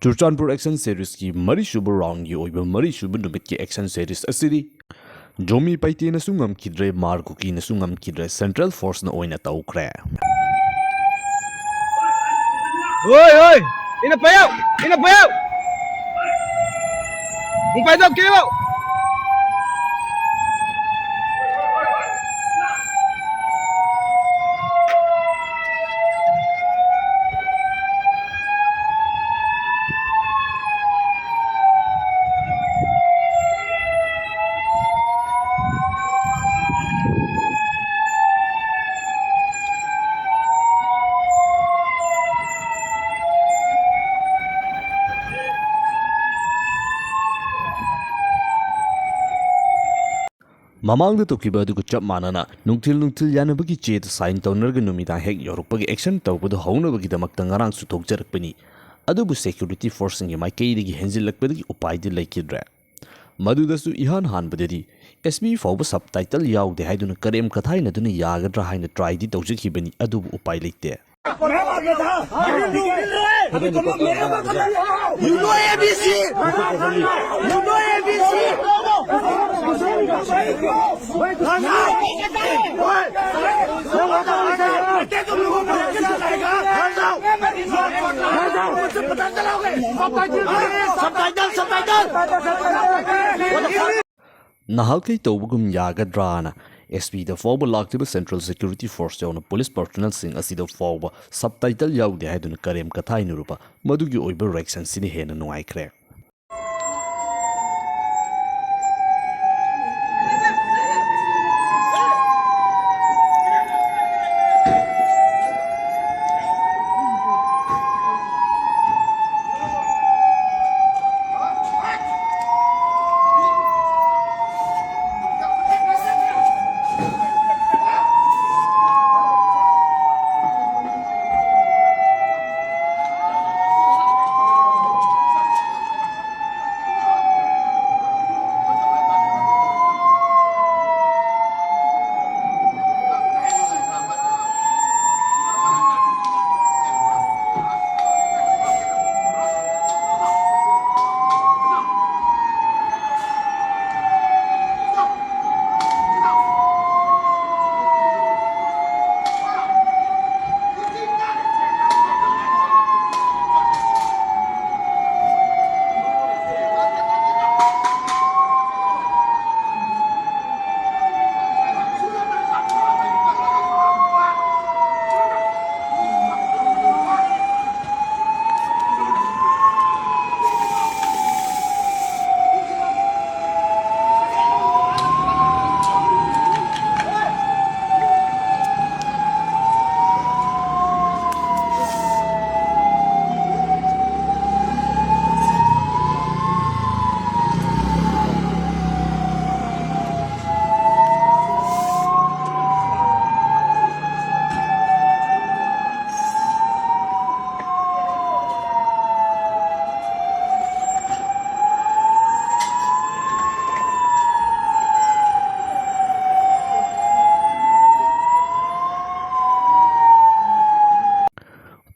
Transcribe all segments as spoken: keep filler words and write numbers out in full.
Churachandpur action seriesꯀꯤ ꯃꯔꯤꯁꯨꯕ roundꯒꯤ ꯑꯣꯏꯕ ꯃꯔꯤꯁꯨꯕ ꯅꯨꯃꯤꯠꯀꯤ action series ꯑꯁꯤꯗꯤ ꯖꯣꯃꯤ ꯄꯩꯇꯦꯅꯁꯨ ꯉꯝꯈꯤꯗ꯭ꯔꯦ, ꯃꯥꯔ ꯀꯨꯀꯤꯅꯁꯨ ꯉꯝꯈꯤꯗ꯭ꯔꯦ, central forceꯅ ꯑꯣꯏꯅ ꯇꯧꯈ꯭ꯔꯦ꯫ ꯍꯣꯏ, ꯍꯣꯏ! ꯏꯅ ꯄꯥꯏꯌꯣ! ꯏꯅ ꯄꯥꯏꯌꯣ! ꯎꯄꯥꯏꯗꯣ ꯀꯦꯌꯣ! ꯃꯃꯥꯡꯗ ꯇꯧꯈꯤꯕ ꯑꯗꯨꯒ ꯆꯞ ꯃꯥꯟꯅꯅ ꯅꯨꯡꯊꯤꯜ ꯅꯨꯡꯊꯤꯜ ꯌꯥꯅꯕꯒꯤ ꯆꯦꯗ sign ꯇꯧꯅꯔꯒ ꯅꯨꯃꯤꯗꯥꯡ ꯍꯦꯛ ꯌꯧꯔꯛꯄꯒ action ꯇꯧꯕꯗꯨ ꯍꯧꯅꯕꯒꯤꯗꯃꯛꯇ ꯉꯔꯥꯡꯁꯨ ꯊꯣꯛꯆꯔꯛꯄꯅꯤ꯫ ꯑꯗꯨꯕꯨ security forceꯁꯤꯡꯒꯤ ꯃꯥꯏꯀꯩꯗꯒꯤ ꯍꯦꯟꯖꯤꯜꯂꯛꯄꯗꯒꯤ ꯎꯄꯥꯏꯗꯤ ꯂꯩꯈꯤꯗ꯭ꯔꯦ꯫ ꯃꯗꯨꯗꯁꯨ ꯏꯍꯥꯟ ꯍꯥꯟꯕꯗꯗꯤ S B ꯐꯥꯎꯕ subtitle ꯌꯥꯎꯗꯦ ꯍꯥꯏꯗꯨꯅ ꯀꯔꯦꯝ ꯀꯊꯥꯏꯅꯗꯨꯅ ꯌꯥꯒꯗ꯭ꯔꯥ ꯍꯥꯏꯅ tryꯗꯤ ꯇꯧꯖꯈꯤꯕꯅꯤ, ꯑꯗꯨꯕꯨ ꯎꯄꯥꯏ ꯂꯩꯇꯦ꯫ मैं मार रहा था। अभी तुम लोग मेरे ऊपर कर रहे हो। You know A B C। You know A B C। तुम लोगों को पता चला होगा। Subtitle, subtitle। ꯅꯍꯥꯛꯀꯤ ꯇꯧꯕꯒꯨꯝ ꯌꯥꯒꯗ꯭ꯔꯥꯅ S Bꯗ ꯐꯥꯎꯕ ꯂꯥꯛꯂꯤꯕ central security force ꯌꯥꯎꯅ police personnelꯁꯤꯡ ꯑꯁꯤꯗ ꯐꯥꯎꯕ subtitle ꯌꯥꯎꯗꯦ ꯍꯥꯏꯗꯨꯅ ꯀꯔꯦꯝ ꯀꯊꯥꯏꯅꯔꯨꯕ, ꯃꯗꯨꯒꯤ ꯑꯣꯏꯕ reactionꯁꯤꯅ ꯍꯦꯟꯅ ꯅꯨꯡꯉꯥꯏꯈ꯭ꯔꯦ꯫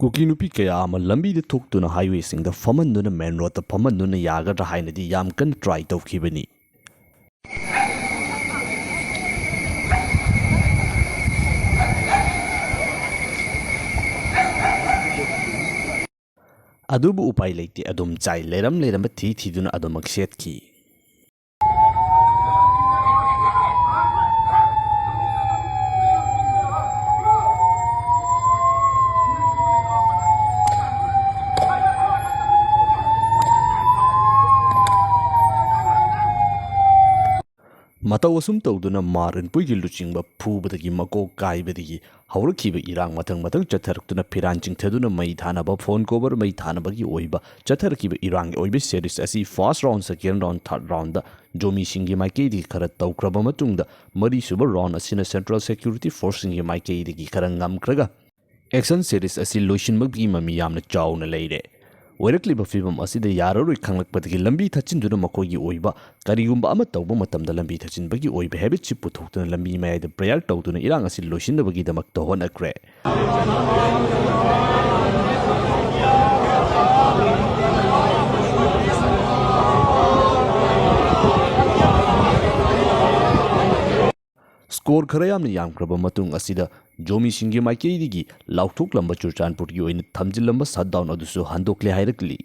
ꯀꯨꯀꯤ ꯅꯨꯄꯤ ꯀꯌꯥ ꯑꯃ ꯂꯝꯕꯤꯗ ꯊꯣꯛꯇꯨꯅ highwayꯁꯤꯡꯗ ꯐꯝꯍꯟꯗꯨꯅ main roadꯇ ꯐꯝꯍꯟꯗꯨꯅ ꯌꯥꯒꯗ꯭ꯔꯥ ꯍꯥꯏꯅꯗꯤ ꯌꯥꯝ ꯀꯟꯅ try ꯇꯧꯈꯤꯕꯅꯤ꯫ ꯑꯗꯨꯕꯨ ꯎꯄꯥꯏ ꯂꯩꯇꯦ, ꯑꯗꯨꯝ ꯆꯥꯏ, ꯂꯩꯔꯝ ꯂꯩꯔꯝꯕ ꯊꯤ ꯊꯤꯗꯨꯅ ꯑꯗꯨꯃꯛ ꯁꯦꯠꯈꯤ꯫ ꯃꯇꯧ ꯑꯁꯨꯝ ꯇꯧꯗꯨꯅ ꯃꯥꯔ ꯏꯟꯄꯨꯏꯒꯤ ꯂꯨꯆꯤꯡꯕ ꯐꯨꯕꯗꯒꯤ ꯃꯀꯣꯛ ꯀꯥꯏꯕꯗꯒꯤ ꯍꯧꯔꯛꯈꯤꯕ ꯏꯔꯥꯡ ꯃꯊꯪ ꯃꯊꯪ ꯆꯠꯊꯔꯛꯇꯨꯅ ꯐꯤꯔꯥꯟ ꯆꯤꯡꯊꯗꯨꯅ ꯃꯩ ꯊꯥꯅꯕ, phone cover ꯃꯩ ꯊꯥꯅꯕꯒꯤ ꯑꯣꯏꯕ ꯆꯠꯊꯔꯛꯈꯤꯕ ꯏꯔꯥꯡꯒꯤ ꯑꯣꯏꯕ series ꯑꯁꯤ first round, second round, third roundꯗ ꯖꯣꯃꯤꯁꯤꯡꯒꯤ ꯃꯥꯏꯀꯩꯗꯒꯤ ꯈꯔ ꯇꯧꯈ꯭ꯔꯕ ꯃꯇꯨꯡꯗ ꯃꯔꯤꯁꯨꯕ round ꯑꯁꯤꯅ Central Security Forceꯁꯤꯡꯒꯤ ꯃꯥꯏꯀꯩꯗꯒꯤ ꯈꯔ ꯉꯝꯈ꯭ꯔꯒ action series ꯑꯁꯤ ꯂꯣꯏꯁꯤꯟꯕꯒꯤ ꯃꯃꯤ ꯌꯥꯝꯅ ꯆꯥꯎꯅ ꯂꯩꯔꯦ꯫ ꯑꯣꯏꯔꯛꯂꯤꯕ ꯐꯤꯕꯝ ꯑꯁꯤꯗ ꯌꯥꯔꯔꯣꯏ ꯈꯪꯂꯛꯄꯗꯒꯤ ꯂꯝꯕꯤ ꯊꯠꯆꯤꯟꯗꯨꯅ ꯃꯈꯣꯏꯒꯤ ꯑꯣꯏꯕ ꯀꯔꯤꯒꯨꯝꯕ ꯑꯃ ꯇꯧꯕ ꯃꯇꯝꯗ ꯂꯝꯕꯤ ꯊꯠꯆꯤꯟꯕꯒꯤ ꯑꯣꯏꯕ habitꯁꯤ ꯄꯨꯊꯣꯛꯇꯨꯅ ꯂꯝꯕꯤ ꯃꯌꯥꯏꯗ prayer ꯇꯧꯗꯨꯅ ꯏꯔꯥꯡ ꯑꯁꯤ ꯂꯣꯏꯁꯤꯟꯅꯕꯒꯤꯗꯃꯛꯇ ꯍꯣꯠꯅꯈ꯭ꯔꯦ꯫ Score ꯈꯔ ꯌꯥꯝꯅ ꯌꯥꯝꯈ꯭ꯔꯕ ꯃꯇꯨꯡ ꯑꯁꯤꯗ ꯖꯣꯃꯤꯁꯤꯡꯒꯤ ꯃꯥꯏꯀꯩꯗꯒꯤ ꯂꯥꯎꯊꯣꯛꯂꯝꯕ ꯆꯨꯔꯆꯥꯟꯄꯨꯔꯒꯤ ꯑꯣꯏꯅ ꯊꯝꯖꯤꯜꯂꯝꯕ shutdown ꯑꯗꯨꯁꯨ ꯍꯟꯗꯣꯛꯂꯦ ꯍꯥꯏꯔꯛꯂꯤ꯫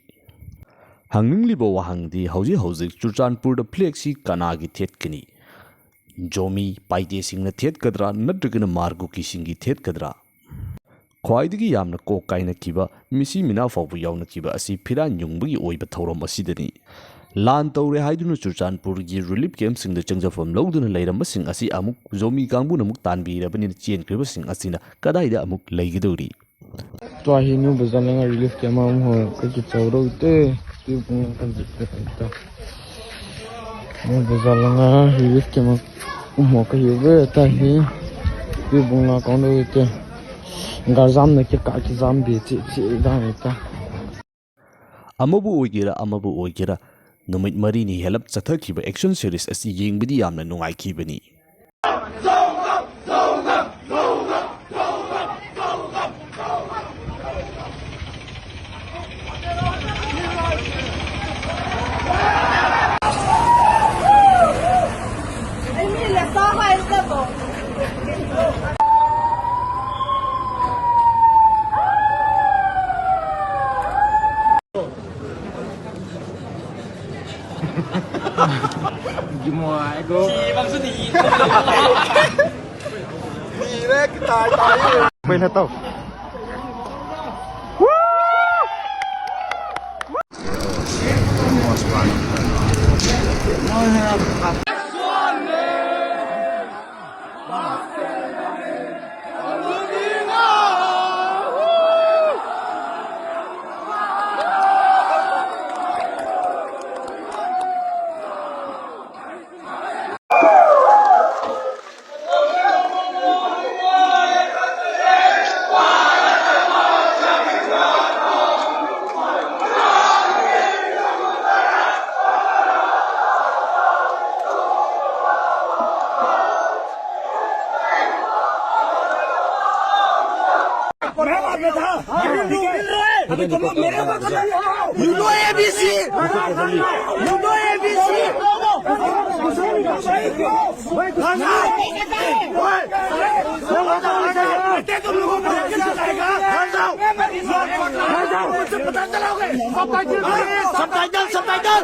ꯍꯪꯅꯤꯡꯂꯤꯕ ꯋꯥꯍꯪꯗꯤ ꯍꯧꯖꯤꯛ ꯍꯧꯖꯤꯛ ꯆꯨꯔꯆꯥꯟꯄꯨꯔꯗ flagꯁꯤ ꯀꯅꯥꯒꯤ ꯊꯦꯠꯀꯅꯤ? ꯖꯣꯃꯤ ꯄꯥꯏꯗꯦꯁꯤꯡꯅ ꯊꯦꯠꯀꯗ꯭ꯔꯥ ꯅꯠꯇ꯭ꯔꯒꯅ ꯃꯥꯔ ꯀꯨꯀꯤꯁꯤꯡꯒꯤ ꯊꯦꯠꯀꯗ꯭ꯔꯥ? ꯈ꯭ꯋꯥꯏꯗꯒꯤ ꯌꯥꯝꯅ ꯀꯣꯛ ꯀꯥꯏꯅꯈꯤꯕ, ꯃꯤꯁꯤ ꯃꯤꯅꯥ ꯐꯥꯎꯕ ꯌꯥꯎꯅꯈꯤꯕ ꯑꯁꯤ ꯐꯤꯔꯥꯟ ꯌꯨꯡꯕꯒꯤ ꯑꯣꯏꯕ ꯊꯧꯔꯝ ꯑꯁꯤꯗꯅꯤ꯫ ꯂꯥꯟ ꯇꯧꯔꯦ ꯍꯥꯏꯗꯨꯅ ꯆꯨꯔꯆꯥꯟꯄꯨꯔꯒꯤ relief campꯁꯤꯡꯗ ꯆꯪꯖꯐꯝ ꯂꯧꯗꯨꯅ ꯂꯩꯔꯝꯕꯁꯤꯡ ꯑꯁꯤ ꯑꯃꯨꯛ ꯖꯣꯃꯤ ꯀꯥꯡꯕꯨꯅ ꯑꯃꯨꯛ ꯇꯥꯟꯕꯤꯔꯕꯅꯤꯅ ꯆꯦꯟꯈ꯭ꯔꯤꯕꯁꯤꯡ ꯑꯁꯤꯅ ꯀꯗꯥꯏꯗ ꯑꯃꯨꯛ ꯂꯩꯒꯗꯧꯔꯤ? Tua hi nu bazalanga relief camp a um ho ka ki chau ro te. Ti pung kan ji ka ta. Nu bazalanga relief camp a um ho ka hi ve ta hi. Ti pung la kong ro te. Gar zam na ki ka ki zam be chi chi da ni ta. ꯑꯃꯕꯨ ꯑꯣꯏꯒꯦꯔꯥ, ꯑꯃꯕꯨ ꯑꯣꯏꯒꯦꯔꯥ, ꯅꯨꯃꯤꯠ ꯃꯔꯤꯅꯤ help ꯆꯠꯊꯈꯤꯕ action series ꯑꯁꯤ ꯌꯦꯡꯕꯗꯤ ꯌꯥꯝꯅ ꯅꯨꯡꯉꯥꯏꯈꯤꯕꯅꯤ꯫ ꯃꯤꯔꯦ ꯇꯥꯏ ꯇꯥꯏ꯫ ꯑꯩꯈꯣꯏꯅ ꯇꯧ꯫ मैं बाद में था। अभी तुम लोग मेरे ऊपर कदम उठाओ। You know A B C। You know A B C। तुम लोगों को लेके जाएगा। घर जाओ। घर जाओ। मुझसे पता चला होगा। Subtitle, subtitle।